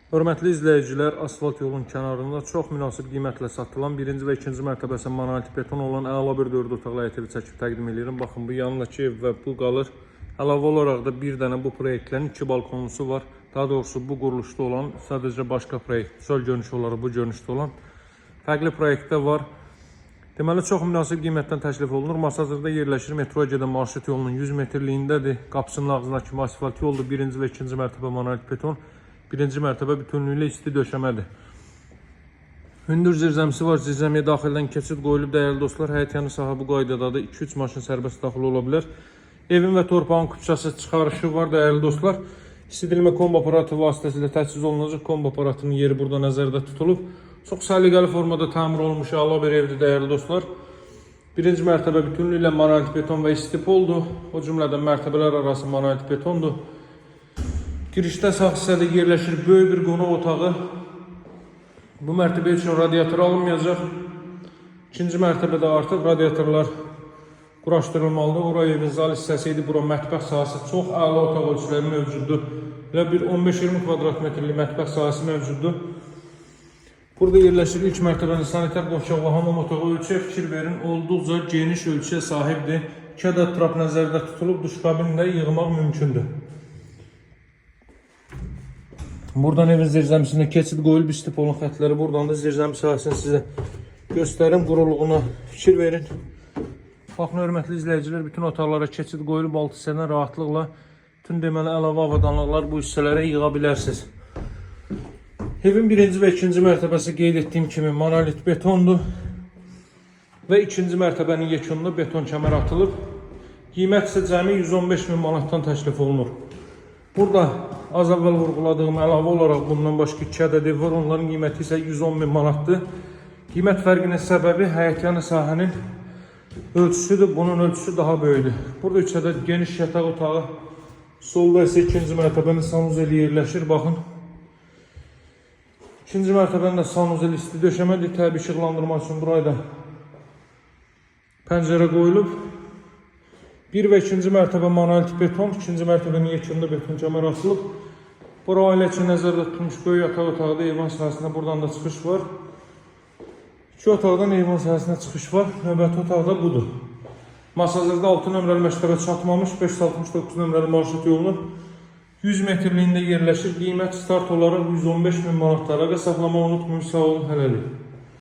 Hörmətli izləyicilər, asfalt yolun kənarında çox münasib qiymətlə satılan birinci və ikinci mərtəbəsi monolit beton olan əla bir 4 otaqlı həyət evi çəkib təqdim edirəm. Baxın, bu yanındakı ev və bu qalır. Əlavə olaraq da bir dənə bu proyektlərin iki balkonlusu var. Daha doğrusu bu quruluşda olan, sadəcə başqa proyekt, çöl görünüşü olaraq bu görünüşdə olan fərqli proyektdə var. Deməli, çox münasib qiymətdən təklif olunur. Masazırda yerləşir, metroya gedən marşrut yolunun 100 metrliyindədir. Qapısının ağzına kimi asfalt yoldur. Birinci və ikinci mərtəbə monolit beton. Birinci mərtəbə bütünlüklə isti döşəmədir. Hündür zirzəmisi var. Zirzəmiyə daxildən keçid qoyulub, dəyərli dostlar. Həyət yanı sahə bu qaydadadır. 2-3 maşın sərbəst daxil ola bilər. Evin və torpağın kupçası çıxarışı var, dəyərli dostlar. İstidilmə kombo aparatı vasitəsilə təchiz olunacaq. Kombo aparatının yeri burada nəzərdə tutulub. Çox səliqəli formada təmir olunmuş əla bir evdir, dəyərli dostlar. Birinci mərtəbə bütünlüklə monolit beton və istipoldur. O cümlədən mərtəbələr arası monolit betondur. Girişdə sağ hissədə yerləşir böyük bir qonaq otağı. Bu mərtəbə üçün radiator alınmayacaq. İkinci mərtəbədə artıq radiatorlar quraşdırılmalıdır. Ora evin zal hissəsi idi, bura mətbəx sahəsi. Çox əla otaq ölçüləri mövcuddur. Elə bir 15-20 kvadrat metrlik mətbəx sahəsi mövcuddur. Burada yerləşir ilk mərtəbənin sanitar qovşağı və hamam otağı. Ölçüyə fikir verin, olduqca geniş ölçüyə sahibdir. 2 ədəd trap nəzərdə tutulub, duş kabini də yığmaq mümkündür. Buradan evin zirzəmisinə keçid qoyulub, istipolun xətləri. Buradan da zirzəmi sahəsini sizə göstərim, quruluğuna fikir verin. Baxın, hörmətli izləyicilər, bütün otaqlara keçid qoyulub, alt hissədən rahatlıqla bütün deməli əlavə avadanlıqlar bu hissələrə yığa bilərsiniz. Evin birinci və ikinci mərtəbəsi qeyd etdiyim kimi monolit betondur. Və ikinci mərtəbənin yekununda beton kəmər atılıb. Qiymət isə cəmi 115 min manatdan təklif olunur. Burada az əvvəl vurğuladığım əlavə olaraq bundan başqa 2 ədəd ev var. Onların qiyməti isə 110 min manatdır. Qiymət fərqinin səbəbi həyətyanı sahənin ölçüsüdür. Bunun ölçüsü daha böyükdür. Burada 3 ədəd geniş yataq otağı. Solda isə ikinci mərtəbənin sanuzeli yerləşir. Baxın. İkinci mərtəbənin də sanuzeli isti döşəmədir. Təbii işıqlandırma üçün buraya da pəncərə qoyulub. Bir və ikinci mərtəbə monolit beton, ikinci mərtəbənin yekununda beton kəmər atılıb. Bura ailə üçün nəzərdə tutulmuş böyük yataq otağıdır. Eyvan sahəsinə buradan da çıxış var. İki otaqdan eyvan sahəsinə çıxış var. Növbəti otaq da budur. Masazırda 6 nömrəli məktəbə çatmamış 569 nömrəli marşrut yolunun 100 metrliyində yerləşir. Qiymət start olaraq 115 min manatdır. Əlaqə saxlamağı unutmayın. Sağ olun, hələlik.